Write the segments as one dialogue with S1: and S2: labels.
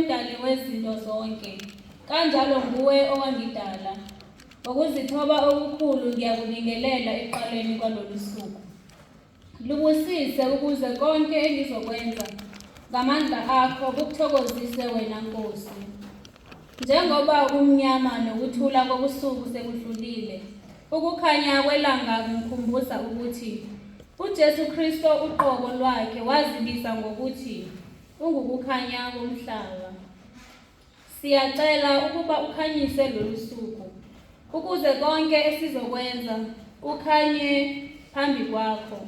S1: Mdali wezinto zonke, kanjalo nguwe owangidala. Ngokuzithoba okukhulu ngiyakubingelela ekuqaleni kwalolu suku. Lubusise ukuze konke engizokwenza ngamandla akho kukuthokozise wena Nkosi. Njengoba ubumnyama nokuthula kobusuku sekudlulile, ukukhanya kwelanga kungikhumbuza ukuthi uJesu Kristu uqobo lwakhe wazibiza ngokuthi ungukukhanya komhlaba. Siyacela ukuba ukhanyise lolu suku ukuze konke esizokwenza kukhanye phambi kwakho,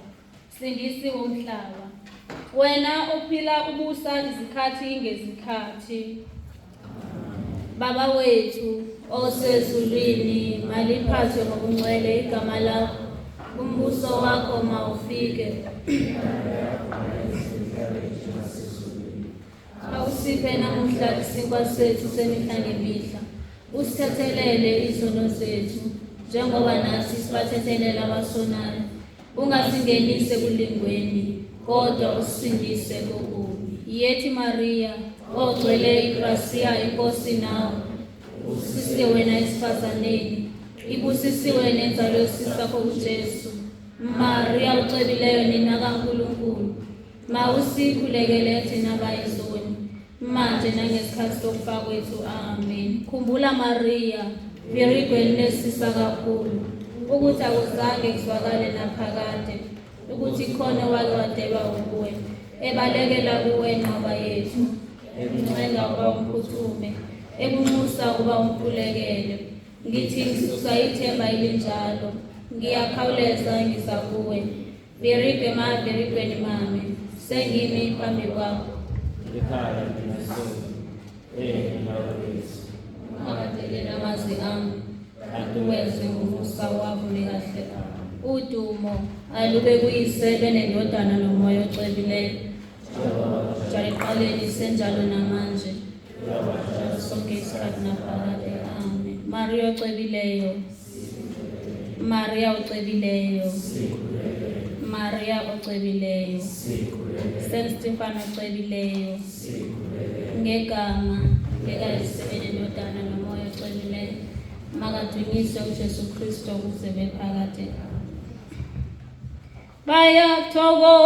S1: Msindisi womhlaba. Wena ophila ubusa izikhathi ngezikhathi. Baba wethu osezulwini, maliphathwe ngobungcwele igama lakho, umbuso wakho mawufike. Awusiphe namuhla isinkwa sethu semihla ngemihla. Usithethelele izono zethu, njengoba nathi sibathethelela abasonayo. Ungasingenisi ekulingweni, kodwa usisindise kokubi. Yethi Mariya, ogcwele igrasiya, iNkosi nawe. Ubusisiwe wena esifazaneni, ibusisiwe nenzalo yesisu sakho uJesu. Mariya ucebileyo nina kaNkulunkulu. Mawusikhulekele thina bayizoni, manje nangesikhathi sokufa kwethu. Amen. Khumbula Mariya, Virgo elinesisa kakhulu, ukuthi akuzange kuzwakale naphakade ukuthi khona owake wadelwa wuwe, ebalekela kuwe nqaba yethu, ekuncenga ukuba umphuthume, ekunxusa ukuba umkhulekele. Ngithi ngisusa ithemba elinjalo, ngiyakhawuleza ngiza kuwe. Virigwe ma virigweni mame, sengimi phambi kwakho.
S2: Ekhaya nginesoni, enginawezi.
S1: Ungawadeleli amazwi ami, kanti uwezwe ngomusa wakho nekahle. Udumo alube kuyise benendodana nomoya ocwebileyo. Njalo ekuqaleni senjalo namanje. Sonke isikhathi naphakade. Amen. Maria ocwebileyo. Maria ocebileyo. Maria ocebileyo. Saint Stephen ocebileyo. Ngegama likaYise neNdodana noMoya ocebileyo. Makadunyiswe uJesu Kristu kuze kube phakade. Bayathokoza.